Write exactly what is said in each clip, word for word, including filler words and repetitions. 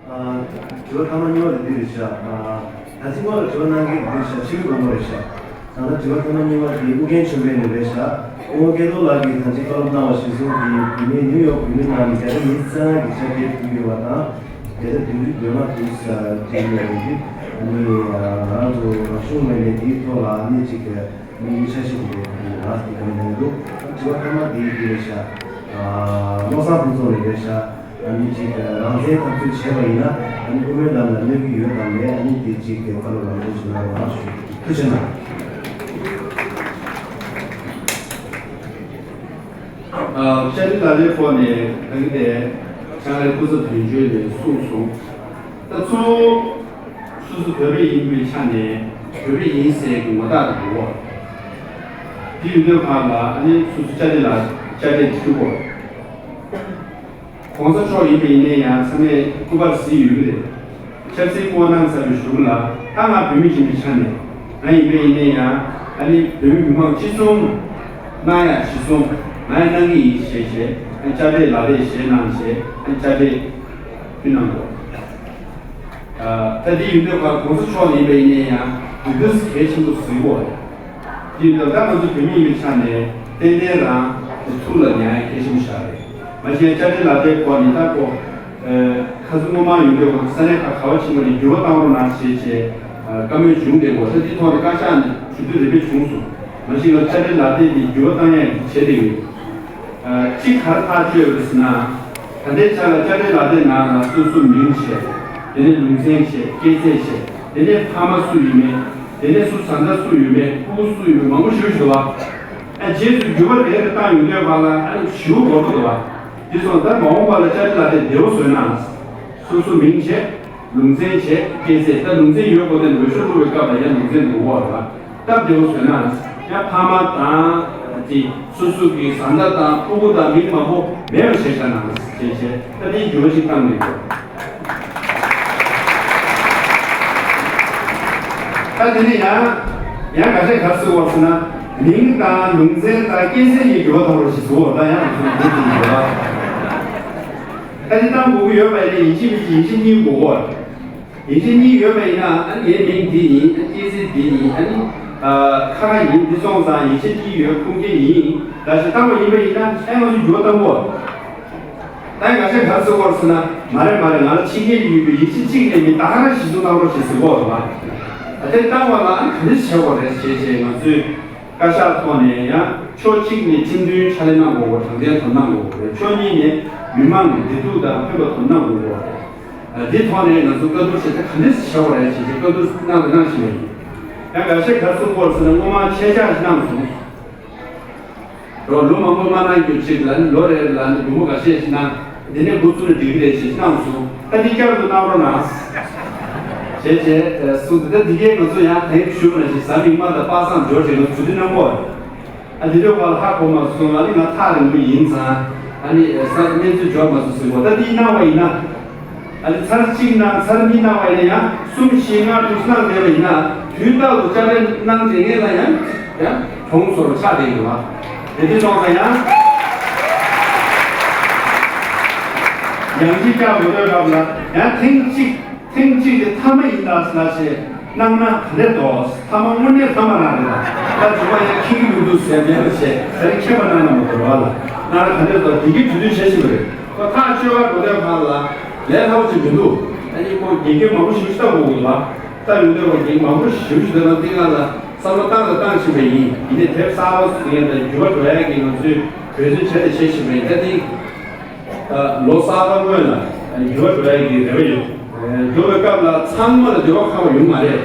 དྲི་བ་ཐ་མ་གཉིས་པ་དེ་འདི་རེད་ཤག་ད་ཅི་སྔོན་ལ་དྲི་བ་གནང་མཁན་དེ་འདི་རེད་ཤག་ཕྱི་ལུགས་མང་པོ་རེད་ཤག་ད་ལྟ་དྲི་བ་ཐ་མ་གཉིས་པ་དེ་ཨུ་རྒྱན་ཆོས་འཕེལ་ནས་རེད་ཤག་ཨོ་སྐལ་རྡོར་ལགས་ཀྱིས་ད་ཅི་བཀའ་སློབ་གནང་བ་གཞིར་བཟུང་གིས་བོད་མིའི་ནིའུ་ཡོག་བོད་མི་ནང་ནས་བརྒྱ་ཆ་ཉི་ཤུ་རྩ་ལྔ་གིས་ཅ་ལག་ཕུལ་ཡོད་པ་དང་། དེ་ལྟར་དུས་རིག་སྡོད་མ་ཐུབ་ས་དེ་ཡོད་རེད། ཨ་ནི་ང་རང་ཚོ་རང་གཞུང་ངོས་ནས་དེའི་ཐོག་ལ་ཨ་ནི་ཅིག་དམིགས་ཡུལ་ཆ་ཤས་ཅིག་ཡོད་པ་དེ་ལ་དེ་ག་ནས་ཡོང་འདུག་དྲི་བ་ཐ་མ་དེ་དེ་རེད་ཤག་བློ་བཟང་ཕུན་ཚོགས་ནས་རེད་ཤག་ཨ་ནི་ཅིག་རང་བཙན་འཐབ་རྩོད་བྱས་པ་ཡིན་ན་ཨ་ནི་དབུ་མའི་ལམ་ལ་གནོད་ཀྱི་ཡོད་དམ་མེད། ཨ་ནི་དེ་ཅིག་བཀའ་སློབ་ལམ་སྟོན་ཞིག་གནང་རོགས་གནང་ཞུ། ཐུགས་རྗེ་གནང་། ཨ། བཅར་འདྲི་ལག་ལེན་སྐོར་ནས་ད་གིན་དེ་ཕྱག་ལས་སྐུ་ཚབ་དོན་གཅོད་ནས་གསུངས་སོང་། ད་གཙོ་བོ་སོ་སོ་བོད་པ་ཡིན་པའི་ཆ་ནས་བོད་པ་ཡིན་ཟེར་གྱི་ངོ་རྟགས་དེ་ཡོད། དེ་ཡོད་དུས་ཁག་ལ་ཨ་ནི་སོ་སོ་བཅར་འདྲི་ལ་བཅར་འདྲི་ཞུ་དགོས། གོང་ས་མཆོག་ཡིན་པ་ཡིན་ན་ཡང་ཚང་མས་སྐུ་པར་གཟིགས་ཡོད་ཀྱི་རེད། ཆབ་སྲིད་སྐུ་པར་གནང་ཚར་བའི་གཞུག་ལ་ད་ང་བོད་མི་ཡིན་པའི་ཆ་ནས་ང་ཡིན་པ་ཡིན་ན་ཡང་ཨ་ནི་བོད་མི་མི་མང་སྤྱི་གསུམ་གནང་ཡག་གཞི་བཟུང་ང་ཡང་གནང་གི་ཡིན་ཞེས་བྱས་ཨ་ནི་བཅར་འདྲི་ལག་ལེན་བཞེས་གནང་བྱས་ཨ་ནི་བཅར་འདྲི་ཕུལ་གནང་དགོས། ད་འདི་ཡིན་དུས་ཁག་གོང་ས་མཆོག་ཡིན་པ་ཡིན་ན་ཡང་འདི་འདྲ་གལ་ཆེན་པོ་གཟིགས་དགོས་རེད། དེ་ལྟར་ད་ང་ཚོ་བོད་མི་ཡིན་པའི་ཆ་ནས་ཏན་ཏན་རང་ཐུགས་ལ་ཉར་ཡ་གལ་ཆེན་པོ་ཞིག་རེད། མ་གཞི་ཡང་བཅར་འདྲི་ལག་དེབ་སྐོར་ནི་ད་ཁོ། ཨ། ཁ་སང་སྔོན་མ་ཡོང་དུས་ཁོ་ས་གནས་ཁག་ག་བ་ཕྱིན་པ་ནས་འགྱུར་བ་བཏང་རོགས་གནང་ཞེས་བྱས། ཨ། བཀའ་མོལ་བྱུང་བསྡད་ཡོད། ད་དེ་ཐོག་ནས་བཀའ་ཤག་ནས་ཞུ་དུས་རེ་བེད་བྱུང་སོང་། མ་གཞི་ང་བཅར་འདྲི་ལག་དེབ་དེ་འགྱུར་བ་བཏང་ཡ་གི་བྱས་བསྡད་ཡོད། ཨ། གཅིག་ག་རེ་ཐག་གཅོད་ཡོད་རེད་ཟེར་ན། ད་ལྟའི་ཆ་ལ་བཅར་འདྲི་ལག་དེབ་ནང་ལ་སོ་སོ་མིང་བྱས། དེ་ནས་ལུང་ཚན་བྱས། སྐྱེས་ཚེས་བྱས། དེ་ནས་ཕ་མ་སུ་ཡིན་མིན། དེ་ནས་སུ་བཟའ་ཟླ་སུ་ཡོད་མེད། ཕྲུ་གུ་སུ་ཡོད་མེད། མང་པོ་ཞེ་པོ་ཞིག་འདུག་བ། ཨ། རྗེས་སུ་འགྱུར་བ་རེ་རེ་བཏང་ཡོང་དུས་བར་ལ་ཨ་ནི་ཞེ་པོ་འགོར་གྱི་འདུག་བ། དེ་སོང་ཙང་མ་འོངས་པ་ལ་བཅར་འདྲི་ལག་དེབ་བདེ་པོ་བཟོས་ན། སོ་སོ་མིང་བྱས། ལུང་ཚན་བྱས། སྐྱེས་ཚེས། ད་ལུང་ཚན་ཡོད་དགོས་དེ་འོས་ཤོག་བླུག་པའི་སྐབས་ལ་ཡང་ལུང་ཚན་འདུག་བ་རེད་བ། སྟབས་བདེ་པོ་བཟོས་ན། ཡང་ཕ་མ་དང་། དེ་སོ་སོ་གི་བཟའ་ཟླ་དང་ཕྲུ་གུ་དང་མིང་མང་པོ་མེད་པ་བྱས་བཞག་ན་ཞེས་བྱས། ད་དེའི་འགྱུར་བ་ཞིག་བཏང་མི་དགོས། ད་དེ་ནས་ཡང་། ཡང་འགའ་ཤས་ག་རེ་ཟེར་བ་ཟེར་ན། མིང་དང་ལུང་ཚན་དང་སྐྱེས་ཚེས་ཀྱི་འགྱུར་བ་གཏོང་རོགས་ཞེས་ཟེར་བ། ད་ཡང་འགྲིག་གི་ཡོད་པ། ད་དེ་གཏང་དགོས་ཀྱི་ཡོད་པ་ཡིན་ན་ཡིན་གཅིག་མིན་གཅིག་ཡིན་གཅིག་གཉིས་དགོས་ཀྱི་ཡོད་པ་ཡིན་ན། ཨ་ནི་ངའི་མིང་འདི་ཡིན། ཨ། སྐྱེས་ཚེས་འདི་ཡིན། ཨ་ནི། ཨ། ཁ་ཁ་ཡིན། འདི་སོང་ཙང་ཡིན་གཅིག་གཉིས་ཡོད། ཁུངས་སྐྱེལ་ཡིན། ད་ཞིག་བཏང་བ་ཡིན་པ་ཡིན་ན་ཨེ་ང་ཚོ་འགྱུར་བ་གཏང་དགོས། ད་ཡང་འགའ་ཤས་ག་རེ་ཟེར་བ་ཟེར་ན། མ་རེད་མ་རེད། ང་ལ་ཕྱི་རྒྱལ་ཡོད་པའི་ཡིན་གཅིག་གཅིག་ནས་མི་ད་ག་རང་གཞི་བཟུང་གཏང་རོགས་ཞེས་ཟེར་གྱི་ཡོད་རེད་བ། ཨ། དེ་བཏང་བ་ལ་ཨ་ནི་ག་འདྲ་བྱེད་དགོས་རེད་ཞེས་བྱས་ང་ཚོས། བཀའ་ཤག་ཐོག་ནས་ཡང་ཕྱོགས་གཅིག་ནས་ཁྲིམས་མཐུན་ཕྱག་ལས་གནང་དགོས་པ་དྲང་བདེན་དོ་སྣང་དགོས་པ་རེད། ཕྱོགས་གཉིས་ནས་མི་མང་བདེ་སྡུག་དང་ཕན་པ་དོ་སྣང་དགོས་པ་རེད། འདི་ཐོག་ནས་ང་ཚོ་བཀའ་བསྡུར་བྱས་ཏེ་ག་འདྲས་བྱེད་དགོས་རེད་ཅེས་བཀའ་བསྡུར་གནང་དང་གནང་བཞིན་པ་ཡིན། ཡང་འགའ་ཤས་ག་རེ་གསུང་གི་ཡོད་ཟེར་ན། སྔོན་མ་ཆད་བཞག་ཅིག་གནང་སོང་། ལོ་ལོ་མང་པོ་མ་གནང་རྒྱུ་ཅིག་ལ་ནི་ལོ་རེ་ལ་ནི་སྒོར་མོ་འགའ་ཤས་ཤིག་གནང་། འདི་ནས་འགོ་བཙུགས་ན་འགྲིག་གི་རེད་ཅེས་གནང་སོང་། ད་འདི་བསྐྱར་དུ་གནང་རོགས་གནང་། བྱས་བྱས་གསུངས་ཏེ། ད་འདི་གས་ང་ཚོ་ཡང་དེང་ཞུས་པ་ནང་བཞིན་གཟའ་མིག་དམར་དང་པ་སངས་འབྱོར་བྱས་ང་ཚོ་གྲོས་བསྡུར་གནང་གོ། ཨ། འདི་འདྲ་བ་ལ་ཧ་གོ་མ་སོང་། ཨ་ནི་ང་ཐག་རིང་པོ་ཡིན་ཙང་། ཨ་ནི་ས་གནས་ཚུལ་འབྱོར་མ་སོང་ཟེར་གོ། ད་འདི་གནང་བ་ཡིན་ན། ཨ་ནི་ཚར་གཅིག་གནང་། ཚར་གཉིས་གནང་བ་ཡིན་ན་ཡང་། གསུམ་བཞི་ལྔ་དྲུག་གནང་བསྡད་པ་ཡིན་ན། དུས་རྟག་ཏུ་བཅར་འདྲི་གནང་བསྡད་མཁན་ལ་ཡང་ཡང་གྲོངས་སོར་ཆགས་བསྡད་ཡོད་པ། དེ་འདྲ་སོང་ཙང་ཡང་། ཡང་གཅིག་བསྐྱར་དུ་ལྟོས་སྐབས་ལ་ཡང་ཐེངས་གཅིག་ཐེངས་གཅིག་དེ་མཐའ་མ་ཡིན་ད་ཟེར་ཞེས་གནང་ན་ག་འདྲས་འདུག་མཐའ་མ་དངོས་གནས་མཐའ་མ་རང་རེད་ལ། ད་དྲི་བ་ཡང་འཁྱེར་གྱི་མི་འདུག་ཟེར་མེད་པ་བྱས། ད་རེས་མཁྱེན་པ་གནང་ན་མ་གཏོགས་རེད་བ་ལ། གནང་ན་ག་འདྲས་འདུག་དེ་གའི་གྲོས་བསྡུར་བྱེད་བཞིན་པ་རེད། ཁོ་ཐག་གཅོད་པ་འགྲོ་དོན་ཁག་ལ་ལས་སླ་པོ་ཅིག་མི་འདུག་ཨ་ནི་ཁོ་འགན་འཁྱེར་མང་པོ་ཞེ་པོ་ཞིག་བཏང་དགོས་ཀྱི་འདུག་བ། ད་ཡོང་དུས་ཁོ་འགན་མང་པོ་ཞེ་པོ་ཞིག་བཏང་ན། འདི་ང་ལ་བསམ་བློ་བཏང་དང་བཏང་བཞིན་པ་ཡིན། ཡིན་ནའི་དེབ་གསར་པ་ཟེར་མཁན་དང་འགྱུར་བ་འགྲོ་ཡག་གི་ང་ཚོས་གྲོས་བསྡུར་བྱས་ཏེ་བྱེད་བཞིན་པ་ཡིན། ད་འདི། ད་ལོ་གསར་པ་སྔོན་ལ་འགྱུར་བ་འགྲོ་ཡ་གི་རེ་བ་ཡོད། འགྱུར་བའི་སྐབས་ལ་ཚང་མ་ལ་འགྱུར་བ་ཁག་པོ་ཡོང་མ་རེད།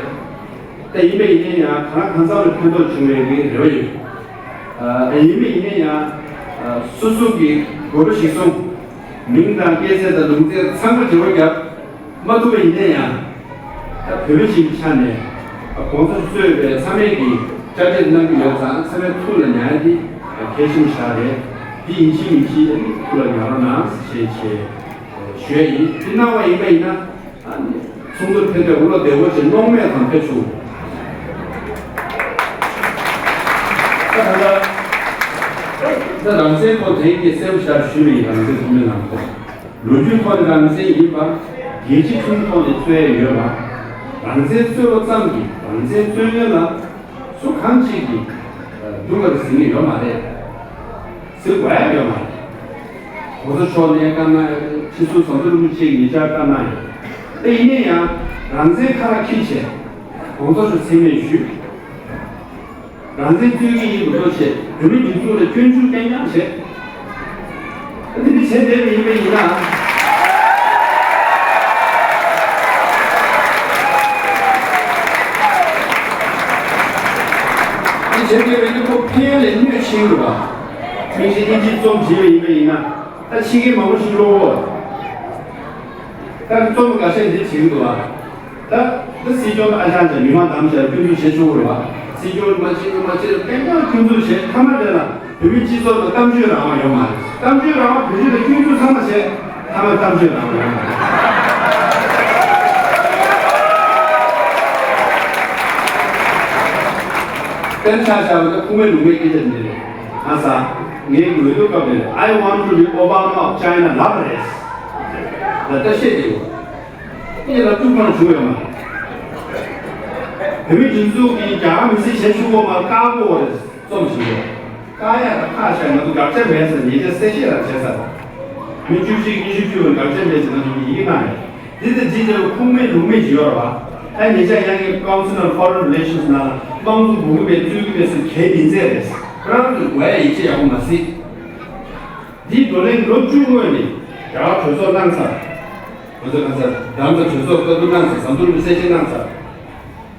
ད་ཡིན་པ་ཡིན་ན་ཡང་གང་གང་འཚམ་ལ་ཕན་ཐོགས་བྱུང་བའི་གི་རེ་བ་ཡོད། ཡིན་པ་ཡིན་ན་ཡང་སོ་སོ་གི་དགོས་པ་གཞིར་བཟུང་། མིང་དང་སྐྱེས་ཚེས་དང་ལུང་ཚན་ཚང་མ་འབྲེལ་བ་བརྒྱབ། མ་ཐུབ་པ་ཡིན་ན་ཡང་། ད་བོད་མི་ཞིག་གི་ཆ་ནས་གོང་ས་མཆོག་གཙོས་པའི་ཚང་མས་ཀྱིས་བཅར་འདྲི་གནང་གི་ཡོད་ཙང་། ཚང་མས་ཐུགས་ལ་ཉར་ཡ་འདི་གལ་ཆེན་པོ་ཞིག་རེད། འདི་ཡིན་གཅིག་མིན་གཅིག་ཐུགས་ལ་ཉར་རོགས་གནང་ཞེས་བྱས་ཞུ་ཡ་ཡིན། འདི་གནང་བ་ཡིན་པ་ཡིན་ན། ཨ་ནི་ཚོགས་འདུར་ཕེབས་པའི་བློ་བདེ་བོ་ཅིག་རྙོག་མེད་ཙམ་ཕེབས་བྱུང་། ད་ད་ལྟ་ད་རང་བཙན་སྐོར་དེ་གའི་གསལ་པོ་ཞིག་ཞུས་མེད། རང་བཙན་ཐོག་མའི་ནང་དུ། ལོ་རྒྱུས་ཐོག་ནས་རང་བཙན་ཡིན་པ། རྒྱལ་སྤྱི་ཐོག་ནས་རྩོད་ཡས་ཡོད་པ། རང་བཙན་རྩོད་པ་ཙམ་གྱིས་རང་བཙན་རྩོད་མཁན་ལ་སུ་གང་ཅིག་གིས་སྡུག་པར་ཟིན་གྱི་ཡོད་མ་རེད། ཟེར་དགོས་ཡ་ཡོད་མ་རེད། གོང་ས་མཆོག་ནས་བཀའ་གནང་ཡོད། ཁྲི་ཟུར་ཟམ་གདོང་རིན་པོ་ཆེས་ཉེ་ཆར་བཀའ་གནང་ཡོད། དེ་ཡིན་ན་ཡང་རང་བཙན་ཁ་ལ་འཁྱེར་བྱས་གོང་ས་མཆོག་མཚན་སྨད་ཞུས། རང་བཙན་རྩོད་ཀྱི་ཡིན་མི་འདུག་བྱས་བོད་མི་སྒྲིག་འཛུགས་ལ་སྐྱོན་བརྗོད་གཏན་འཁྱོངས་བྱས། དེ་འདྲ་བྱས་བསྡད་པ་ཡིན་པ་ཡིན་ན། དེ་བྱས་བསྡད་པ་ཡིན་ན་ཁོ་ཕན་ལས་གནོད་ཆེན་འདུག་བ། མིང་གཞི་དབྱིན་ཇིའི་རྩོམ་བྲིས་པ་ཡིན་པ་ཡིན་ན། ད་ཕྱི་རྒྱལ་མང་པོ་ཞིག་ཀློག་གོ། ད་རྩོམ་འགའ་ཤས་འདི་བྲིས་འདུག་བ། ད་ད་སྲིད་སྐྱོང་ཨ་ཅག་ཅག་མི་མང་དམ་བཅའ་སྐྱོན་འཛུགས་བྱེད་ཆོག་གི་རེད་བ། སྲིད་སྐྱོང་མ་བྱེད་མ་བྱེད་གཏན་འཇགས་སྐྱོན་འཛུགས་བྱེད། མཐའ་མ་དེ་ལ་བོད་མི་སྤྱི་ཚོགས་ལ་གཏམ་བརྗོད་རང་དབང་ཡོད་མ་རེད། གཏམ་བརྗོད་རང་དབང་བོད་སྤྱི་ལ་སྐྱོན་འཛུགས་ཚང་མ་བྱེད། མཐའ་མ་གཏམ་བརྗོད་རང་དབང་ཡོད་མ་རེད། དཔེར་ཆ་བཞག་པ་ད་ཁུངས་མེད་ལུང་མེད་སྐད་ཆ་འདི་རེད། ཨ་ས། ངའི་འོས་བསྡུ་སྐབས་ནས། I want to be Obama of China ལབ་པ་རེད། ད་ལྟ་བཤད་ཀྱི་ཡོད། ཁྱེད་ལ་ཐུགས་ཕམ་བྱུང་ཡོད་མ་རེད། བོད་མི་སྒྲིག་འཛུགས་ཀྱིས་རྒྱ་གར་མི་སེར་ཞབས་ཞུ་སྒོ་མར་བཀག་དགོས་རེད་རྩོམ་ཞིག་ཡོད། བཀག་ཡ་ད་ཁག་ཤ་ང་ཚོ་དགག་བྱ་མེད་ཟེར་ཉེས་ཆད་གསལ་བཤད་རང་བྱས་ཚར། མི་བཅུ་གཅིག་ཉི་ཤུ་བཅུ་བ་དགག་བྱ་མེད་ཟེར་ང་ཚོ་ཡི་གེ་གནང་ཡོད། འདི་དང་འདི་འདྲ་བའི་ཁུངས་མེད་ལུང་མེད་ཅིག་ཡོད་རེད་བ། ཨ་ཉེ་ཆར་ཡང་གི་Council on Foreign Relations ནང་ལ་དམངས་གཙོ་དགོས་ཀྱི་མེད་རྩོད་ཀྱི་མེད་ཟེར་གལ་མིན་ཚད་རེད། ཁོ་རང་ཚོས་དགོས་ཡ་ཡིད་ཆེས་ཡག་པོ་མ་སྲིད། འདིའི་བགྲོ་གླེང་ལོ་བཅུ་སྔོན་ནས་རྒྱ་གར་གྲོས་ཚོགས་གནང་ཚར། ང་ཚོ་ག་ཚར་རྡ་རམ་ས་གྲོས་ཚོགས་བཀའ་བསྡུར་གནང་ཚར། ཟམ་གདོང་རིན་པོ་ཆེ་གསལ་བཤད་གནང་ཚར།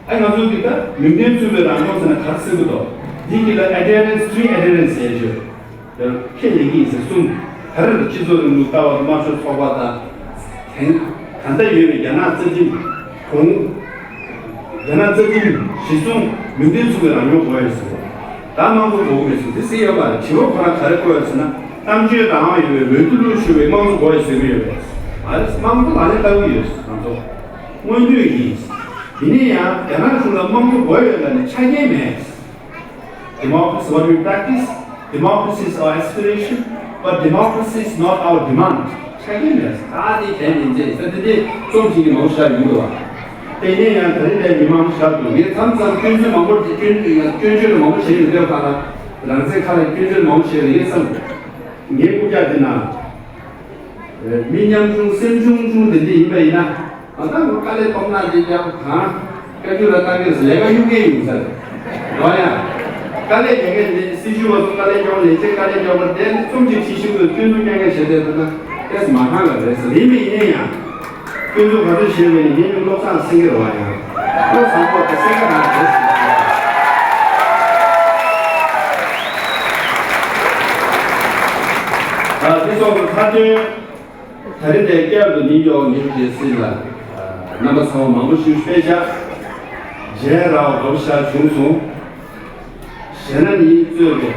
ཨ་ང་ཚོ་གི་ད་མིང་དོན་མཚུངས་པའི་རང་སྐྱོང་ཟེར་ན་ག་རེ་ཟེར་གི་འདུག་འདི་གི་ལ་adherence three adherence ཟེར་ཡོད། ཁས་ལེན་གྱི་ཡིན་ཟེར་གསུམ། ད་རེས་ལ་སྤྱི་ཚོགས་རིང་ལུགས་ལྟ་བ་དམར་ཤོག་ཚོགས་པ་དང་། དེང་། ད་ལྟ་ཡོད་པའི་རྒྱ་ནག་རྩ་ཁྲིམས། གོང་། རྒྱ་ནག་རྩ་ཁྲིམས་གཞི་བཟུང་མིང་དོན་མཚུངས་པའི་རང་སྐྱོང་དགོས་ཡོད་ཟེར། ད་དམངས་གཙོ་དགོས་ཀྱི་མེད་ཟེར་འདི་ཟེར་ཡོད་པ་རེད། དྲི་བ་ཁོ་རང་ག་རེ་བཀོད་ཡོད་ཟེར་ན། གཏམ་བརྗོད་རང་དབང་ཡོད་པའི་འོས་བསྡུ་ལུགས་ཞུ་བའི་དམངས་གཙོ་དགོས་ཡོད་ཟེར་གྱི་ཡོད་པས། མ་རེད། དམངས་གཙོ་ལག་ལེན་བསྟར་གྱི་ཡོད་ཟེར་ང་ཚོ། མངོན་འདོད་ཡིན། ཡིན་ན་ཡང་རྒྱ་ནག་གཞུང་ལ་དམངས་གཙོ་དགོས་ཡོད་ལབ་ནས་ཆ་རྐྱེན་མེད། Democracy is what we practice, democracy is our aspiration, but democracy is not our demand. ཆ་རྐྱེན་མེད། ད་དེ་གལ་མིན་ཚེ་ས་དེ་དེ་རྩོམ་བྱེད་ཀྱི་མང་ཤོས་ཡོང་འདུག་བ། དེ་ནས་ཡང་ད་རིང་ལས་མི་མང་ཤར་འདུག་ངས་མཚམས་མཚམས་སྐྱོན་བརྗོད་མང་པོ་སྐྱོན་བརྗོད་ཡང་སྐྱོན་བརྗོད་མང་པོ་བྱས་ཡོང་དུས་ཁ་ལ་རང་བཙན་ཁ་ལ་སྐྱོན་བརྗོད་མང་པོ་བྱས་ཡོད་རེད་བསམ་འདུག་ངའི་རྐུབ་བཀྱག་འདི་ན། མི་ཉམ་ཆུང་སེམས་ཆུང་ཆུང་དེ་འདྲ་ཡིན་པ་ཡིན་ན། ང་ད་ངོ་དཀའ་ལས་གཏོང་ན་དེ་རྒྱག་གང་། བཀའ་བཀྱོན་ལ་བཏང་གི་ལས་ཀ་གཡུག་གི་ཡིན་ས་རེད། འོ་ཡ། དཀའ་ལས་རྒྱག་མཁན་དེ་སྲི་ཞུ་བ་ཚོ་དཀའ་ལས་རྒྱག་ལས་བྱེད་དཀའ་ལས་རྒྱག་པ་དེ་ནི་རྩོམ་ཅིག་བྲིས་ཤིག་གི་སྐྱོན་འཛུགས་རྐྱང་རྐྱང་བྱས་ཏེ་ད་ལྟ་ཏེས་མ་ཧང་ལ་རེད་ཟེར་ཡིན་མིན་ཡིན་ན་ཡང་། སྐྱོན་འཛུགས་ག་ཚོད་བྱས་པ་ཡིན་ཡིན་མིན་བློ་བཟང་སེང་གེ་རེད་བ་ཡང་། བློ་བཟང་པོ་དེ་སེང་གེ་རང་རེད་ཟེར། ད་དེ་སོགས་ཀྱི་མཐའ་དོན། ད་རེས་དེ་བསྐྱར་དུ་ནིའུ་ཡོག་ནིའུ་ཇེར་སི་ལ་རྣམ་པ་ཚང་མ་མང་པོ་ཞིག་ཕེབས་ཤག་མཇལ་རག་དགའ་པོ་ཞེ་དྲག་བྱུང་སོང་། གཞས་སྣ་ནས་གཙོས་པའི་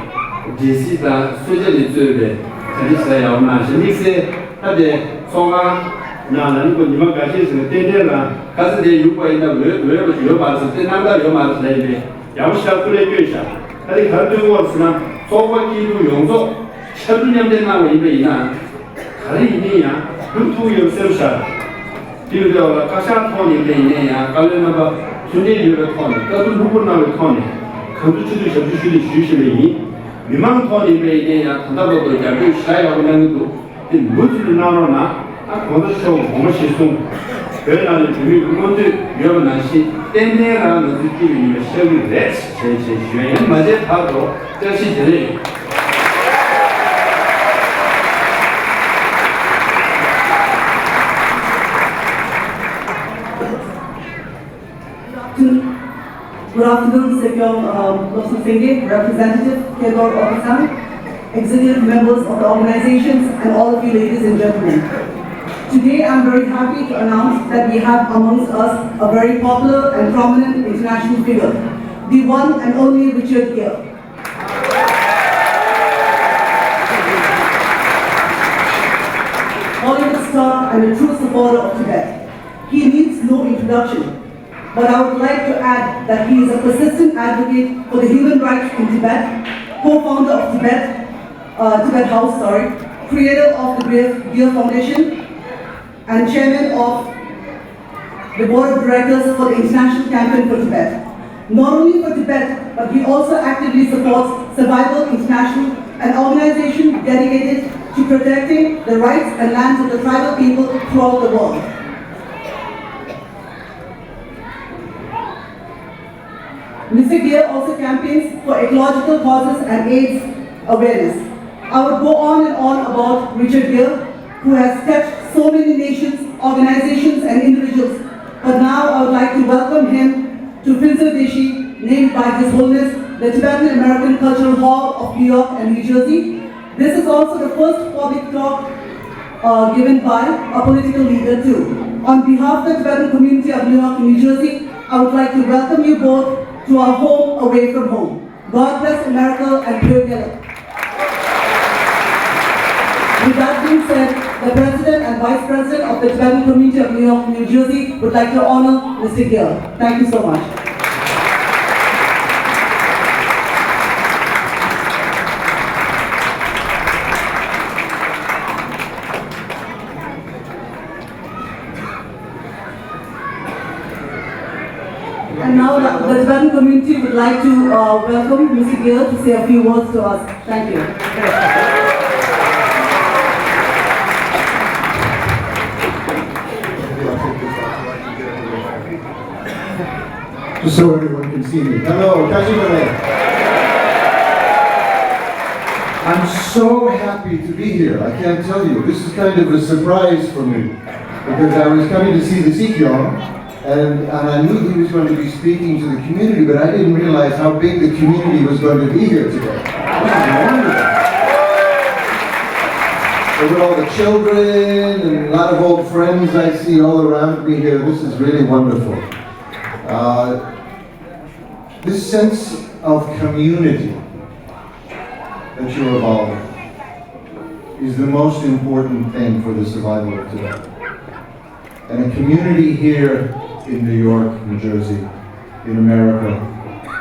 འགྲེལ་བཤད་དང་གསོལ་ཇ་ནས་གཙོས་པའི་ག་རེ་ཟེར་ཡག་པོ་གནང་ཞིང་དམིགས་བསལ་ད་དེ་ཚོགས་ཁང་ནང་ལ་ནི་ཁོ་ཉི་མ་འགའ་ཤས་ཤིག་ལ་ཏན་ཏན་རང་ག་ཚོད་དེ་ཡོང་པ་ཡིན་ན་འོས་འོས་པ་ཡོད་མ་རེད་ཟེར་ཏེ་རྣམ་དག་ཡོད་མ་རེད་ཟེར་ཡིན་པས་ཡག་པོ་ཞེ་དྲག་སྐུ་ལས་བསྐྱོན་ཤག་ད་དེ་ག་རེ་སྟོན་གྱི་ཡོད་ཟེར་ན་ཚོགས་པ་སྐྱིད་སྡུག་ཡོངས་རྫོགས་ཕྱར་གྲུ་མཉམ་འདེགས་གནང་བ་ཡིན་པ་ཡིན་ན། ག་རེ་ཡིན་ནའི་ཡང་སྒྲུབ་ཐུབ་ཡོད་སེམས་ཤར། དེ་ཡོད་དེ་བ་ལ་བཀའ་ཤག་ཐོག་ནས་ཡིན་ནའི་ཡང་བཀའ་བློན་རྣམ་པ་མཐུན་སྒྲིལ་ཡོད་པའི་ཐོག་ནས་བཀའ་བསྡུར་ལྷུག་པོ་གནང་བའི་ཐོག་ནས་གང་ཐུབ་ཅི་ཐུབ་ཞབས་ཞུ་ཞུ་ནས་ཞུ་བཞིན་པ་ཡིན། མི་མང་ཐོག་ནས་ཡིན་ནའི་ཡང་ད་ལྟ་བར་དུ་རྒྱབ་སྐྱོར་ཞེ་དྲག་ཡག་པོ་གནང་གི་འདུག་དེ་མུ་མཐུད་དུ་གནང་རོགས་གནང་། ཨ་གོང་ས་མཆོག་དགོངས་པ་གཞིར་བཟུང་། བོད་ནང་ལ་བོད་མིའི་མངོན་འདོད་ཡོད་པ་ནང་བཞིན་ཏན་ཏན་རང་ང་ཚོའི་སྐྱིད་པའི་ཉི་མ་ཤར་གྱི་རེད་ཞེས་ཞེས་ཞུ་ཡ་ཡིན། མ་བརྗེད་བར་དུ་བཀྲ་ཤིས་བདེ་ལེགས། Good afternoon, Sekyong, um, Lobsang Singye, Representative Kedor Opisang, executive members of the organizations, and all of you ladies and gentlemen. Today, I'm very happy to announce that we have amongst us a very popular and prominent international figure, the one and only Richard Gere, Hollywood star and a true supporter of Tibet. He needs no introduction. But I would like to add that he is a persistent advocate for the human rights in Tibet, co-founder of Tibet, uh, Tibet House, sorry, creator of the Gere, Gere Foundation, and chairman of the board of directors for the International Campaign for Tibet. Not only for Tibet, but he also actively supports Survival International, an organization dedicated to protecting the rights and lands of the tribal people throughout the world. Mister Gill also campaigns for ecological causes and aids awareness. I would go on and on about Richard Gill, who has touched so many nations, organizations, and individuals. But now I would like to welcome him to Phuntsor Deshii, named by His Holiness the Tibetan American Cultural Hall of New York and New Jersey. This is also the first public talk uh, given by a political leader too. On behalf of the Tibetan community of New York and New Jersey, I would like to welcome you both to our home away from home. God bless America and Pure Yellow. With that being said, the President and Vice President of the Tibetan Community of New York, New Jersey would like to honor Mister Gill. Thank you so much. And now the Tibetan community would like to uh, welcome Mister Gill to say a few words to us. Thank you. Just so everyone can see me. Hello, Tashi Bale. I'm so happy to be here. I can't tell you. This is kind of a surprise for me because I was coming to see the Sikyong, and, and I knew he was going to be speaking to the community, but I didn't realize how big the community was going to be here today. This is wonderful. Look at all the children and a lot of old friends I see all around me here. This is really wonderful. Uh, this sense of community that you're evolving is the most important thing for the survival of Tibet. And a community here in New York, New Jersey, in America,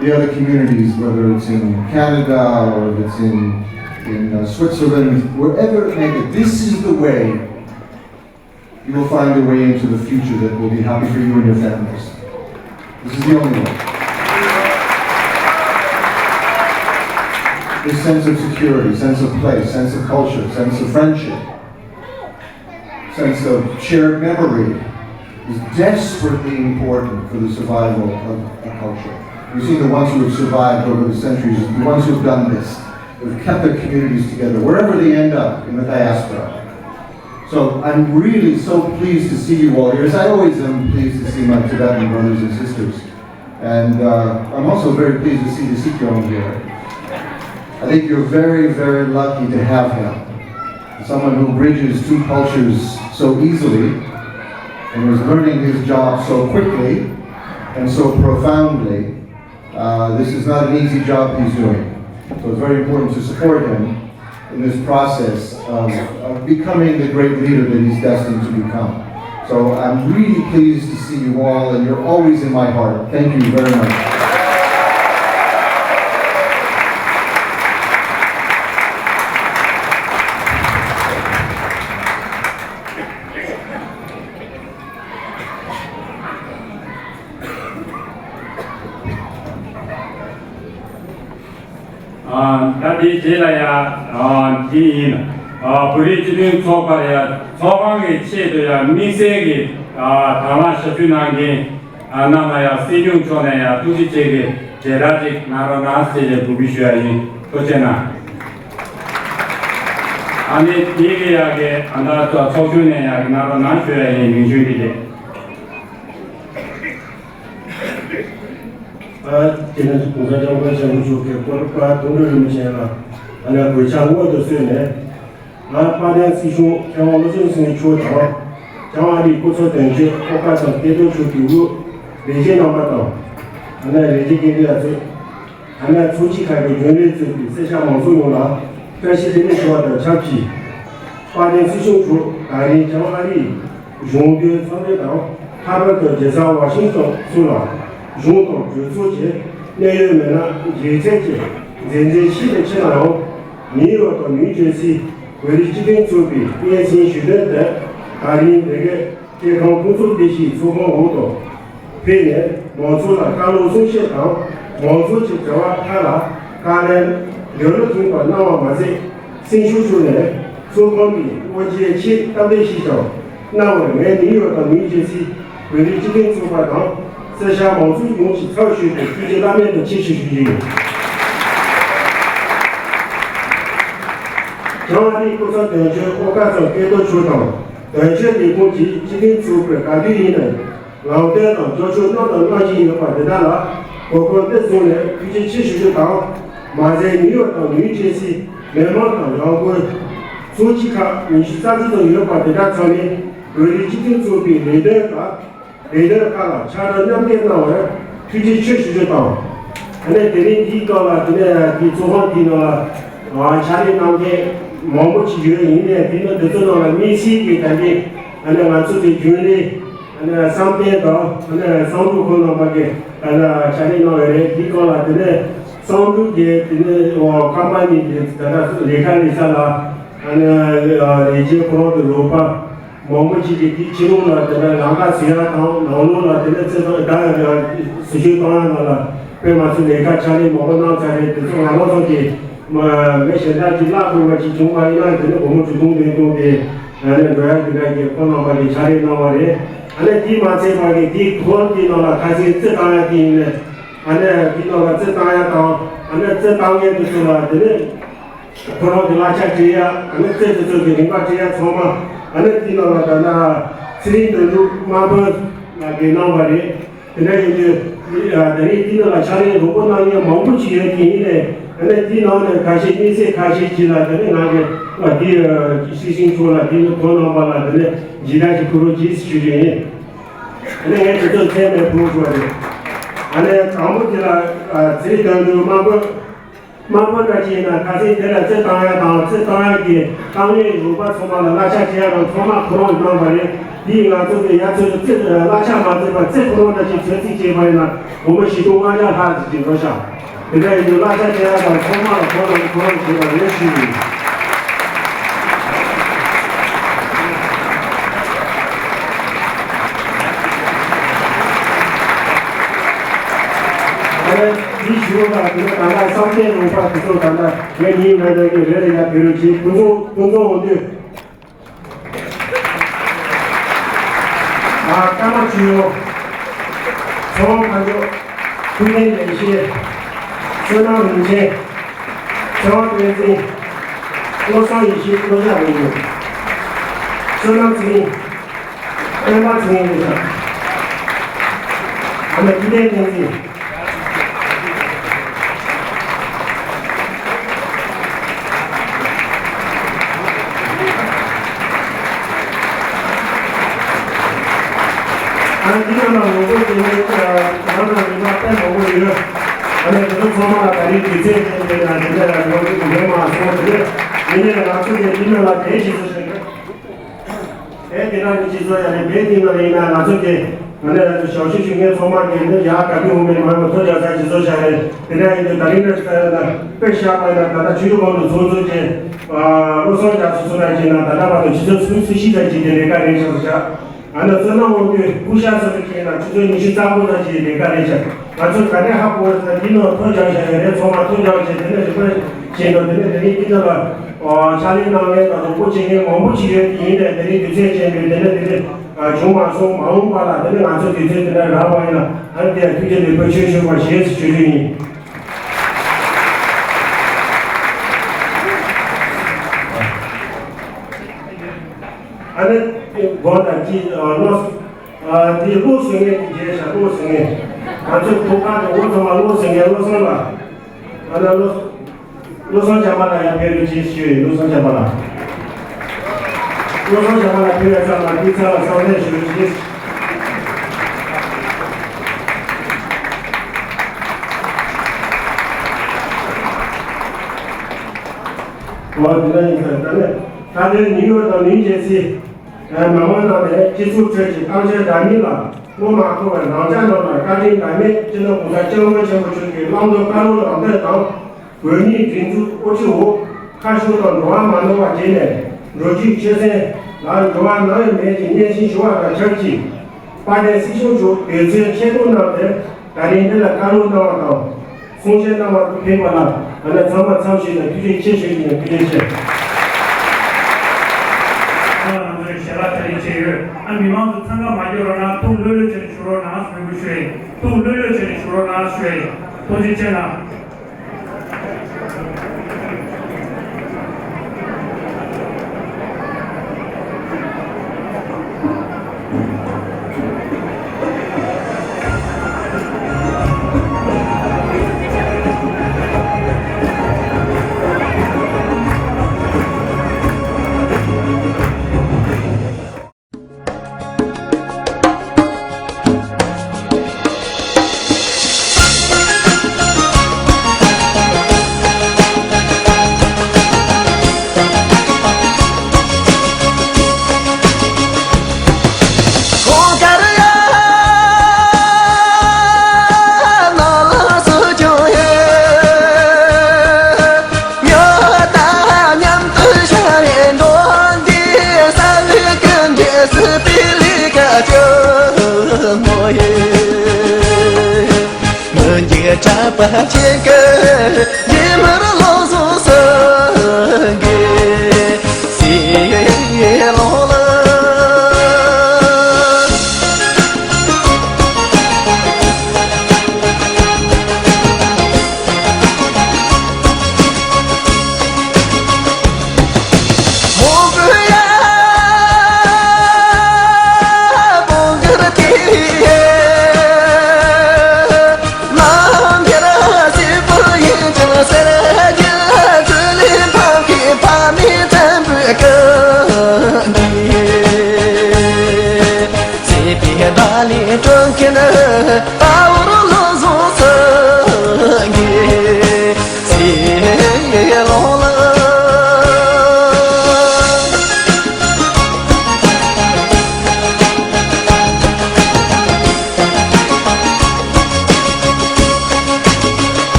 the other communities, whether it's in Canada or if it's in, in uh, Switzerland, wherever it may be, this is the way you will find a way into the future that will be happy for you and your families. This is the only way. This sense of security, sense of place, sense of culture, sense of friendship, sense of shared memory is desperately important for the survival of a culture. You see, the ones who have survived over the centuries, the ones who have done this, have kept their communities together, wherever they end up in the diaspora. So I'm really so pleased to see you all here, as I always am pleased to see my Tibetan brothers and sisters. And uh, I'm also very pleased to see the Sikyong here. I think you're very, very lucky to have him. Someone who bridges two cultures so easily and is learning his job so quickly and so profoundly. Uh, this is not an easy job he's doing. So it's very important to support him in this process of, of becoming the great leader that he's destined to become. So I'm really pleased to see you all, and you're always in my heart. Thank you very much. ད་དེའི་རྗེས་ལ་ཡ་འདི་ཡིན། བོད་རིགས་སྤྱི་མཐུན་ཚོགས་པར་ཡ་ཚོགས་ཁང་གི་ཆེད་དུ་ཡ་དམིགས་བསལ་གྱི་དང་བླངས་ཞབས་ཞུ་གནང་མཁན་རྣམས་ལ་ཡ་སྲིད་སྐྱོང་མཆོག་ནས་ཡ་ཐུགས་རྗེ་ཆེ་གི་མཇལ་དར་ཅིག་གནང་རོགས་གནང་ཟེར་ནས་འབོད་སྐུལ་ཞུ་ཡ་ཡིན། ཐུགས་རྗེ་གནང་། ཨ་ནི་དེ་གི་ཡ་གི་ཨ་ད་ཚོགས་ཆུང་ནས་ཡ་གི་གནང་རོགས་གནང་ཞུ་ཡ་ཡིན། མིང་གཞུང་གི་རེད། ཨ་དེ་ནས་གོང་ས་སྐྱབས་མགོན་ཆེན་པོ་མཆོག་གི་སྐུ་པར་དུང་སྒྲ་རིན་པོ་ཆེ་ལ་ཨ་ནི་གུས་ཕྱག་སྔོན་དུ་གསོལ་ནས། ང་དཔལ་ལྡན་སྲིད་གཞུང་མཁས་དབང་བློ་བཟང་སེང་གེ་མཆོག་དང་། ལྕམ་ཨ་རིའི་སྐུ་ཚབ་དོན་གཅོད་ཨོ་ཀ་ཚང་སྐལ་རྡོར་མཆོག་གིས་དབུས་ལས་བྱེད་རྣམ་པ་དང་། ཨ་ནི་ལས་བྱེད་འགན་འཛིན་ལ་གཙོས། ཨ་ནི་ཚོགས་སྐྱིད་ཁག་གི་རྒྱུན་ལས་གཙོས་པའི་སེར་སྐྱ་མང་ཚོགས་ཡོངས་ལ་བཀྲ་ཤིས་བདེ་ལེགས་ཞུ་བ་དང་ཆབས་ཅིག་དཔལ་ལྡན་སྲིད་སྐྱོང་མཆོག་ད་རིང་ལྕམ་ཨ་རིའི་གཞུང་འབྲེལ་ཚོགས་འདུ་དང་། ལྷག་པར་དུ་རྒྱལ་ས་ཝ་ཤིང་ཏོན་སོགས་ལ་གཞུང་དང་གྲོས་ཚོགས་ཀྱི་གནད་ཡོད་མི་སྣ་སྒེར་ཚད་ཀྱིས་མཛད་འཕྲིན་ཆེ་ནས་ཆེ་ནའང་། ནིའུ་ཡོག་དང་ནིའུ་ཇར་སི་བོད་རིགས་སྤྱི་མཐུན་ཚོགས་པའི་སྙན་སེང་ཞུ་དོན་དེ་ད་རིང་འདི་གའི་ སྐྱེ་ཁམས་ཁོང་ཚོ་བདེ་སྐྱིད་ཚོགས་ཁང་འོག་ཏུ་ཕེབས་ནས་མང་ཚོགས་ལ་བཀའ་སློབ་གསུང་བཤད་དང་མང་ཚོགས་ཀྱི་དྲི་བ་ཁག་ལ་བཀའ་ལན་ལོ་ལོ་ཐོན་པ་གནང་བ་མ་ཟད། སེམས་ཤུགས་སྤྲོད་ནས་ཚོགས་ཁང་གི་དབུ་འབྱེད་ཆེད་སྟབས་བདེ་ཞིག་ཀྱང་གནང་བར་ངས་ནིའུ་ཡོག་དང་ནིའུ་ཇེ་སི་བོད་རིགས་སྤྱི་མཐུན་ཚོགས་པ་དང་སེར་སྐྱ་མང་ཚོགས་ཡོངས་ཀྱི་ཚབ་ཞུས་ཏེ་ཐུགས་རྗེ་བླ་མེད་དུ་ཆེ་ཞུ་ཞུ་རྒྱུ་ཡིན། བྱང་ཨ་རིའི་སྐུ་ཚབ་དོན་གཅོད་ཨོ་ཀ་ཚང་སྐལ་རྡོར་མཆོག་དང་། དོན་གཅོད་ལས་ཁུངས་ཀྱི་སྤྱི་མཐུན་ཚོགས་པའི་ག་དུས་ཡིན་ནའང་ལམ་སྟོན་དང་རྒྱབ་སྐྱོར་གནང་དང་གནང་བཞིན་ཡོད་པ་དེ་དག་ལ་གོ་སྐབས་འདི་བཟུང་ནས་ཐུགས་རྗེ་ཆེ་ཞུ་རྒྱུ་དང་། མ་ཟད་ནིའུ་ཡོག་དང་ནིའུ་ཇེ་སི་མི་མང་དང་ཡང་སྒོས་ཚོགས་སྐྱིད་ཁག་ཉི་ཤུ་རྩ་གཅིག་ཙམ་ཡོད་པ་དེ་དག་ཚང་མས་བོད་རིགས་སྤྱི་མཐུན་ཚོགས་པའི་ལས་དོན་དང་ལས་དོན་ཁག་ལ་ཕྱག་རོགས་མཉམ་འདེགས་གནང་བར་ཐུགས་རྗེ་ཆེ་ཞུ་རྒྱུ་དང་། ཨ་ནི་དེ་རིང་འདིའི་སྐབས་ལ་དེ་ནས་དེའི་ཚོགས་ཁང་དེའི་ནང་ལ་ཕྱག་ལས་གནང་མཁན་མང་པོ་ཞིག་ཡོད། ཡིན་ནའི་དེ་ནི་དེ་ཚོ་ནང་ལ་དམིགས་བསལ་གྱི་ད་གིན་ཨ་ནི་ང་ཚོ་དེ་རྒྱུན་ལས་ཨ་ནི་བསམ་གཏན་དང་ཨ་ནི་བསམ་གྲུབ་ཁོང་རྣམ་པ་གིས་ཨ་ནི་ཕྱག་ལས་གནང་བ་རེད། དེའི་སྐབས་ལ་དེ་ནས་བསམ་གྲུབ་ཀྱིས་དེ་ནི་ཀམ་པ་ནི་གི་ད་ལྟ་ལས་ཀ་ལས་ས་ལ་ཨ་ནི་ལས་བྱེད་ཁོ་རང་གི་རོགས་པ། མང་པོ་ཞིག་གིས་དེའི་ཕྱི་ལོགས་ལ་དེ་འདྲ་ལམ་ཁ་བཟོ་ཡག་དང་ནང་ལོགས་ལ་དེ་འདྲ་རྩེད་ཐང་ད་ཟི་ཤུ་བཏང་ཡག་ནང་ལ་དཔེ་མ་སྲིད་ལས་ཀ་ཕྱག་ལས་མང་པོ་གནང་ཚར་རེད། དེ་ཚོ་ང་རང་ཚོ་གི་མི་གཞན་དག་གིས་བརླག་དགོས་པ་ཅིག་བྱུང་བ་ཡིན་ན་དེ་ནི་སྒོར་མོ་དྲུག་སྟོང་བདུན་སྟོང་དེ་ནས་འགྲོ་ཡག་དེ་འདྲ་གི་ཁོང་རྣམ་པ་གིས་ཕྱག་ལས་གནང་བ་རེད། ཨ་ནི་དེས་མ་ཚད་པ་གི་དེའི་ཐོག་དེའི་ནང་ལ་ཁ་སང་རྩེད་བཏང་ཡག་དེ་ཡིན་ནས་ཨ་ནི་དེའི་ནང་ལ་རྩེད་བཏང་ཡག་དང་ཨ་ནི་རྩེད་བཏང་མཁན་དེ་ཚོ་ལ་དེ་ནི། ཁོ་རང་གི་གླ་ཆ་སྤྲད་ཡ། ཨ་ནི་རྩེད་དེ་ཚོ་གི་རིན་པ་སྤྲད་ཡ་ཚང་མ་ཨ་ནི་དེའི་ནང་ལ་ད་ལྟ་ཚེ་རིང་དོན་གྲུབ་དམར་པོ་ལགས་ཀྱིས་གནང་བ་རེད། དེ་འདྲ་ཡིན་དུས་ད་རེས་དེའི་ནང་ལ་ཕྱག་ལས་རོགས་པ་གནང་མཁན་མང་པོ་ཅིག་ཡོད་དེ་ཡིན་ནའི་ཨ་ནི་དེའི་ནང་ནས་ཁ་ཤས་དམིགས་བསལ་ཁ་ཤས་ཅིག་ལ་དེ་ནི་ང་གི་དེའི་སྲིད་ཞིང་ཕྱོགས་ལ་དེ་ནི་ཁོང་རྣམ་པ་ལ་དེ་ནི་ཇི་ལྟར་ཞིག་ཕུལ་རོགས་གྱིས་ཞུ་རྒྱུ་ཡིན། ཨ་ནི་ངས་དེ་ཚོ་མཚན་མེད་ཕུལ་དགོས་རེད། ཨ་ནི་དང་པོ་དེ་ལ་ཚེ་རིང་དོན་གྲུབ་དམར་པོ། དམར་པོ་འདྲ་ཅིག་ཡིན་ན་ཁ་སང་དེ་ལ་རྩེད་བཏང་ཡ་དང་རྩེད་བཏང་ཡ་གི་བཏང་ཡའི་རོགས་པ་ཚང་མ་ལ་གླ་ཆ་སྤྲད་ཡ་དང་ཚང་མ་ཁོ་རང་གིས་གནང་བ་རེད། དེས་ང་ཚོ་གི་ཡ་ཚོད་རྩེད་གླ་ཆ་མ་རྩེད་པར་རྩེད་ཁོ་རང་འདྲ་ཅིག་ཚོད་རྩིས་བྱས་པ་ཡིན་ན་སྒོར་མོ་བཞི་སྟོང་ལྔ་བརྒྱ་ལྷག་ཅིག་ཅིག་འགྲོ་ཤག་དེ་འདྲ་ཡིན་དུས་གླ་ཆ་སྤྲད་ཡ་དང་ཚང་མ་ལ་ཁོ་རང་གིས་ཁོ་རང་བྱས་པ་རེད་ཞུས་ཡིན། ཨ་ནི་འདི་ཞུ་བ་དང་དེ་ནས་ད་ལྟ་བསམ་གཏན་རོགས་པ་དེ་ཚོ་ད་ལྟ་ངས་ཉིན་མེད་ནས་ཀྱི་རེ་རེ་ཡ་དེ་རུ་བྱེད་ཕུན་ཚོགས་ཕུན་ཚོགས་འོང་དུས། ཨ་ཀརྨ་ཆོས་འབྱོར། ཚེ་དབང་དཀར་མཆོག་ཀུན་ལྡན་ལེགས་བཤད། བསོད་ནམས་རིན་ཆེན། ཚེ་དབང་བསྟན་འཛིན། བློ་བཟང་ཡེ་ཤེས། བློ་བཟང་རིན་པོ། བསོད་ནམས་ཚེ་རིང་། སྤེན་པ་ཚེ་རིང་། བློ་བཟང་། ཨ་མ་ཀུན་ལྡན་བསྟན་འཛིན། ཨ་ནི་འདི་ནང་ལ་ངོ་རྒོལ་བྱེད་མཁན་རང་ནང་མི་མང་དཔེ་མང་པོ་ཡོད། ཨ་ནི་དེ་ཚོ་ཚང་མ་ལ་ད་རེས་དུས་ཚོད་ཅན་དེ་ན་དེ་འདྲ་ལ་ངོ་རྒོལ་མེད་མ་སོང་དེ་ཡིན་ནའི་ང་ཚོ་གིས་འདི་ནང་ལ་གལ་ཆེ་ཤོས་ཤིག་རེད། དེ་དེ་ནང་གི་སྤྱི་ཚོགས་ཡ་ནི་བོད་འདི་ནང་ལ་ཡིན་ན་ང་ཚོ་གི་ང་ནི་ང་ཚོ་ཞབས་ཞུ་ཞུ་མཁན་ཚང་མ་གི་ནི་ཡ་ག་དུས་འོང་མེད་མ་ཡོང་ཐོ་རྒྱག་ས་སྤྱི་ཚོགས་ཤ་རེད། དེ་འདྲ་ཡིན་དུས་ད་རིང་ནས་ས་ཡ་ན་དཔེ་བཞག་པ་ཡིན་ན་ད་ལྟ་ཆུ་ཤུར་གོང་དུ་ཚོགས་གཙོ་གི་བློ་བཟང་རྒྱ་མཚོ་ཚོ་ན་གྱི་ན་ད་ལྟ་བར་དུ་ཆུ་ཚོད་སུམ་ཅུ་སོ་བཞི་ཙམ་གྱི་དེ་ལས་ཀ་རེད་ཤག་ཟེར་ཤག་ང་ཚོ་བསོད་ནམས་དབང་འདུས་སྐུ་ཞབས་སུ་བྱས་ན་ཆུ་ཚོད་ཉི་ཤུ་རྩ་དགུ་ཙམ་གྱི་ལས་ཀ་རེད་ཤག་ང་ཚོས་ག་འདྲས་ཧ་གོ་བ་ཟེར་ན་འདི་ནང་ཐོ་རྒྱག་བཞག་ཡོད་རེད། ཚང་མ་ཐོ་རྒྱག་བྱས་དེ་ནས་རིམ་པ་བྱས་ནས་དེ་ནས་དེ་རིང་འདི་ནང་ལ་ཕྱག་ལས་གནང་མཁན་དང་རོགས་པ་བྱེད་མཁན་མང་པོ་ཞིག་ཡོད། ཡིན་ནའི་དེ་རིང་དུས་ཚོད་ཅན་པས་དེ་ནས་དེ་རིང་བྱུང་མ་སོང་། མ་འོངས་པ་ལ་དེ་ནས་ང་ཚོ་དུས་ཚོད་དེ་འདྲ་རག་པ་ཡིན་ན་ཨ་ནི་དེ་ཡང་ཐུགས་རྗེ་ལེགས་འབུལ་ཆེ་ཞུ་བ་ཞེས་ཞུ་རྒྱུ་ཡིན། ཨ་ནི་དགོངས་དག་ཅིག་ཨ་བློ་ཨ་འདི་བློ་གསོ་མཁན་གྱི་རྗེས་ཤ་བློ་གསོ་མཁན། ང་ཚོའི་ཐོག་ཁ་གི་འོ་ཚང་མ་བློ་གསོ་མཁན་བློ་བཟང་ལགས། ཨ་ནི་བློ་བློ་བཟང་བྱམས་པ་ལགས་ཡང་ཕེབས་རོགས་གྱིས་ཞུས་ཡོད། བློ་བཟང་བྱམས་པ་ལགས། བློ་བཟང་བྱམས་པ་ལགས་ཕེབས་ཡ་ཙམ་ལ་འདི་ཚ་ལ་བསམ་ལེགས་ཞུ་རོགས་གྱིས། འོ་དེ་འདྲ་ཡིན་ཙང་ད་ནས་ད་ལྟའི་ནིའུ་ཡོག་དང་ནིའུ་ཇེ་སི། མི་མང་རྣམས་ནས་སྤྱི་ཚོགས་ཁྲོད་ཀྱི་གཏམ་བཤད་འདྲ་མིན་ལ་བློ་མ་འཁོར་བར་རང་ཅག་རྣམས་ལ་བཀའ་དྲིན་འདྲ་མེད་སྤྱི་ནོར་གོང་ས་སྐྱབས་མགོན་ཆེན་པོ་མཆོག་གི་བླང་དོར་བཀའ་སློབ་ལམ་སྟོན་དང་། བོད་མིའི་སྒྲིག་འཛུགས་དབུ་ཁྲིད་འོག་ཁ་ཕྱོགས་དང་འགྲོ་བ་མ་ནོར་བ་བྱས་ནས་འགྲོ་རྒྱུའི་ཆོད་སེམས་ ང་འགྲོ་བ་ནམ་ཡང་མེད་ཅིང་མཉེས་གཤིན་ཤོར་བ་དང་ཆབས་ཅིག་དཔལ་ལྡན་སྲིད་སྐྱོང་མཆོག་དེ་ཚོའི་ཆེད་དུ་གནང་སྟེ་ད་རིང་འདི་ལ་བཀའ་སློབ་གནང་བ་དང་གསུང་བཤད་གནང་བར་དུ་ཕེབས་པ་ལ་ང་ལ་ཚང་མ་འཚམས་ཞུས་དང་ཐུགས་རྗེ་ཆེ་ཞུ་རྒྱུ་ཡིན། ཐུགས་རྗེ་ཆེ། ང་ཚོས་ཞལ་ལག་དེ་རིང་བྱས་ཡོད། ཨ་མི་མང་ཚོ་འཚང་ཁ་མ་སྐྱོ་རོགས་གནང་། ཐུགས་ལྷོད་ལྷོད་བྱས་ནས་བཞུགས་རོགས་གནང་ཟེར་དགོས་ཞུ་ཡ་ཡིན། ཐུགས་ལྷོད་ལྷོད་བྱས་ནས་བཞུགས་རོགས་གནང་ཞུ་ཡ་ཡིན། ཐུགས་རྗེ་ཆེ་གནང་།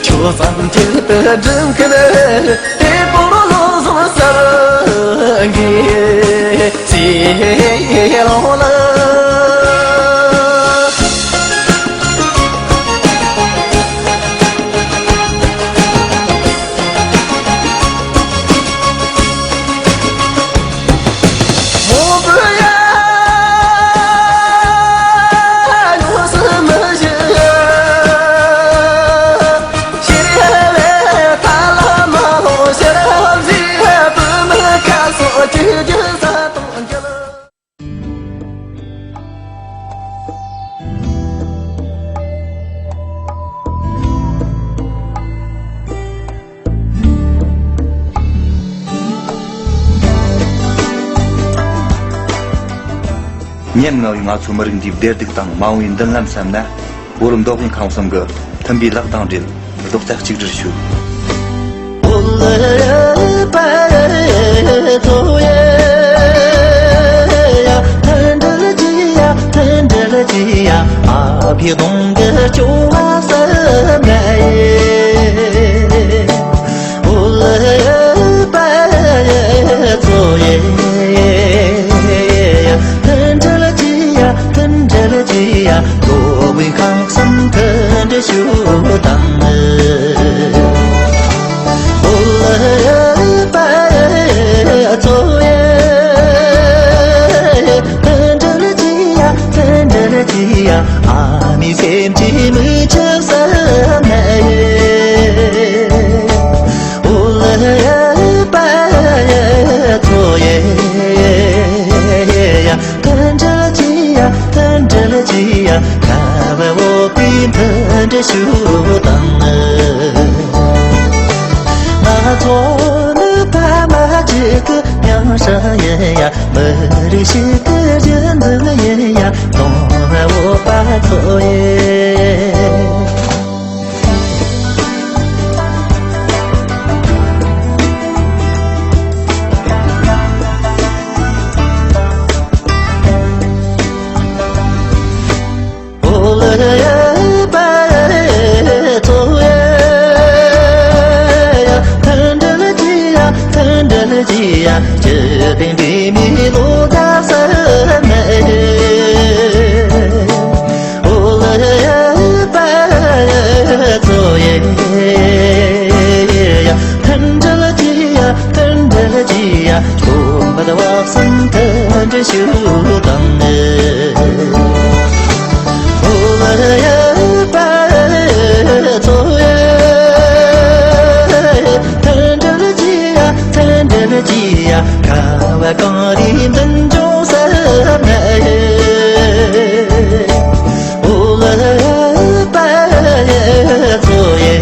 ཆོས་ཙམ་གྱིས་དུ་སྒྲུབ་མཁན་དེ་པོར་བློ་བཟང་སེང་གེ་ཚེ་ལོ་ལ། ཉམ་ང་བའི་ང་ཚོ་མི་རིགས་འདིའི་བདེ་སྡུག་དང་མ་འོངས་པའི་མདུན་ལམ་བསམ་ན། བོད་མདོ་དབུས་ཁམས་གསུམ་གྱི་མཐུན་པའི་ལག་དང་འབྲེལ་རྡོག་རྩ་གཅིག་སྒྲིལ་ཞུ། ཞུ་དང་། ཨོ་ལེ་པ་ཚོ་ཡེ། མཐུན་སྒྲིལ་གྱིས་ཡ། མཐུན་སྒྲིལ་གྱིས་ཡ། ཁ་བ་གངས་རིའི་མདུན་ལྗོངས་ཟེར་ནས། ཨོ་ལེ་པ་ཚོ་ཡེ།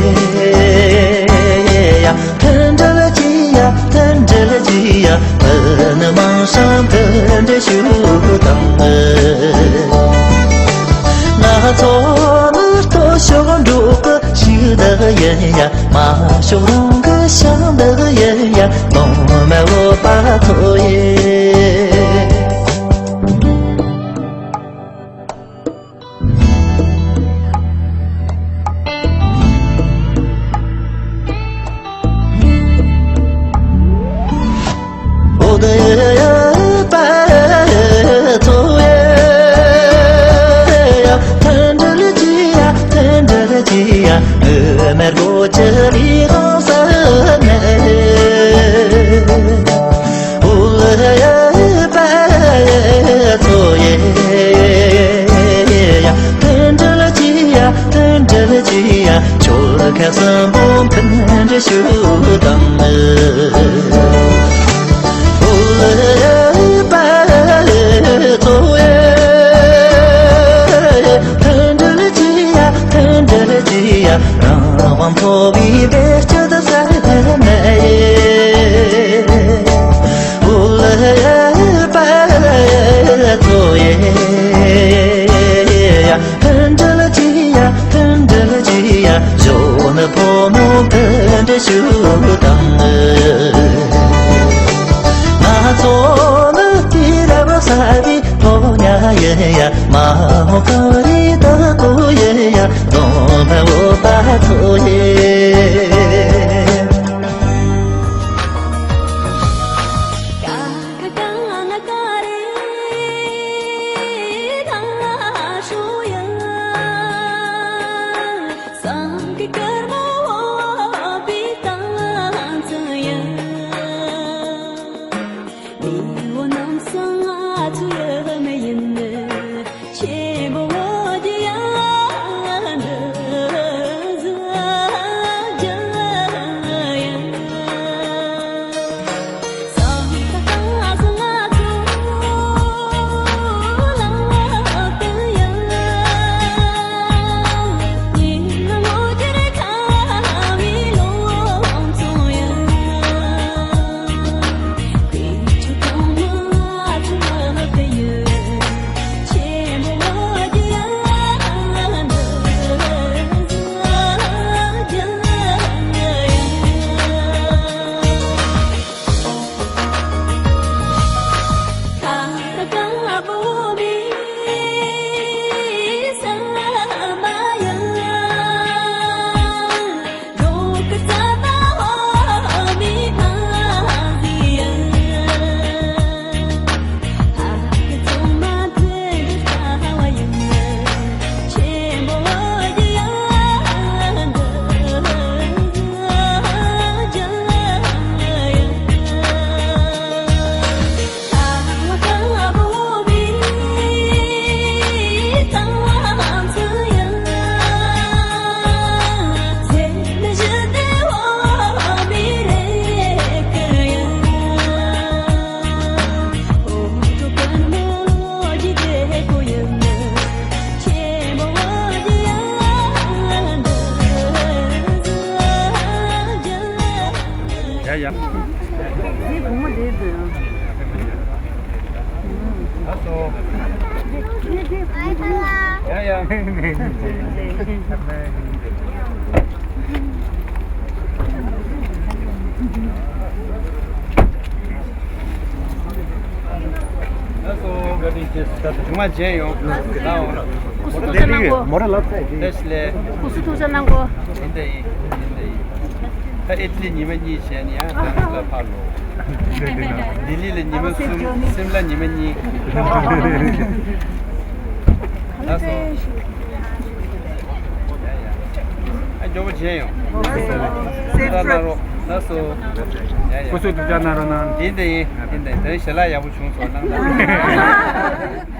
མཐུན་སྒྲིལ་གྱིས་ཡ། མཐུན་སྒྲིལ་གྱིས་ཡ། བོད་མི་མང་སྤྱི་མཐུན་སྒྲིལ་ཞུ་དང་། ང་ཚོ་ནི་སྟོབས་ཤུགས་འགྲོ་གི་ཤུགས་དག་ཡིན་ཡ། མ་ཤོག་རང་གི་ཤང་དག་ཡིན་ཡ། གདོང་མ་བོད་པ་ཚོ་ཡེ། ཨོ་ལེ་པ་ཚོ་ཡེ། མཐུན་སྒྲིལ་གྱིས་ཡ། མཐུན་སྒྲིལ་གྱིས་ཡ། འོད་མའི་སྒོ་ཕྱེ་རི་ཧང་ས་ནས། ཨོ་ལེ་པ་ཚོ་ཡེ། མཐུན་སྒྲིལ་གྱིས་ཡ། མཐུན་སྒྲིལ་གྱིས་ཡ། ཆོལ་ཁ་གསུམ་པོ་མཐུན་སྒྲིལ་ཞུ་དང་། ཨོ་ལེ་པ་ཚོ་ཡེ། མཐུན་སྒྲིལ་གྱིས་ཡ། མཐུན་སྒྲིལ་གྱིས་ཡ། རང་དབང་འཚོ་བའི་བདེ་སྐྱིད་ཟེར་ནས། ཨོ་ལེ་པ་ཚོ་ཡེ། མཐུན་སྒྲིལ་གྱིས་ཡ། མཐུན་སྒྲིལ་གྱིས་ཡ། གཞོན་ནུ་ཕོ་མོ་མཐུན་སྒྲིལ་ཞུ་དང་། ང་ཚོ་ནི་དུས་རབས་གསར་བའི་སློབ་གཉེར་ཡིན་ཡ། མ་འོངས་གངས་རིའི་བདག་པོ་ཡིན་ཡ། གདོང་མ་བོད་པ་ཚོ་ཡེ། ཡ་ཡ། ལགས་སོ། ཡ་ཡ། ལགས་སོ། བཀའ་དྲིན་ཆེ། ད་ཐུགས་མ་མཇལ་ཡོང་། ལགས་འོ། སྐུ་གཟུགས་ཐུགས་ཅག་གནང་གོ། མོ་ར་ལབ་ཚད་ཀྱི། ལགས་ལས། སྐུ་གཟུགས་ཐུགས་ཅག་གནང་གོ། ཡིན་ད་ཡིན། ཡིན་ད་ཡིན། ད་ཨི་ཊ་ལི་ཉི་མ་གཉིས་བྱས་ནས་ཡང་ད་ལ་ཕར་ལོག། ལྡི་ལི་ལ་ཉི་མ་གསུམ། སིམ་ལ་ཉི་མ་གཉིས། ལགས་སོ། ཨ་མགྱོགས་པོ་བྱས་ཡོང་། ད་ན་རོ། ལགས་སོ། ཡ་ཡ། སྐུ་གཟུགས་ཐུགས་ཅག་གནང་རོགས་གནང་། ཡིན་དེ་ཡིན། ཡིན་དེ་ཡིན། དེ་ཞལ་ལག་ཡག་པོ་བྱུང་སོང་། གནང་དང་།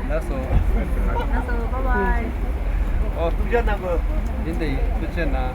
ལགས་སོ། ལགས་སོ། བྷའི་བྷའི། ཨོ། ཐུགས་རྗེ་གནང་དགོས། ཡིན་དེ་ཡིན། ཐུགས་རྗེ་གནང་།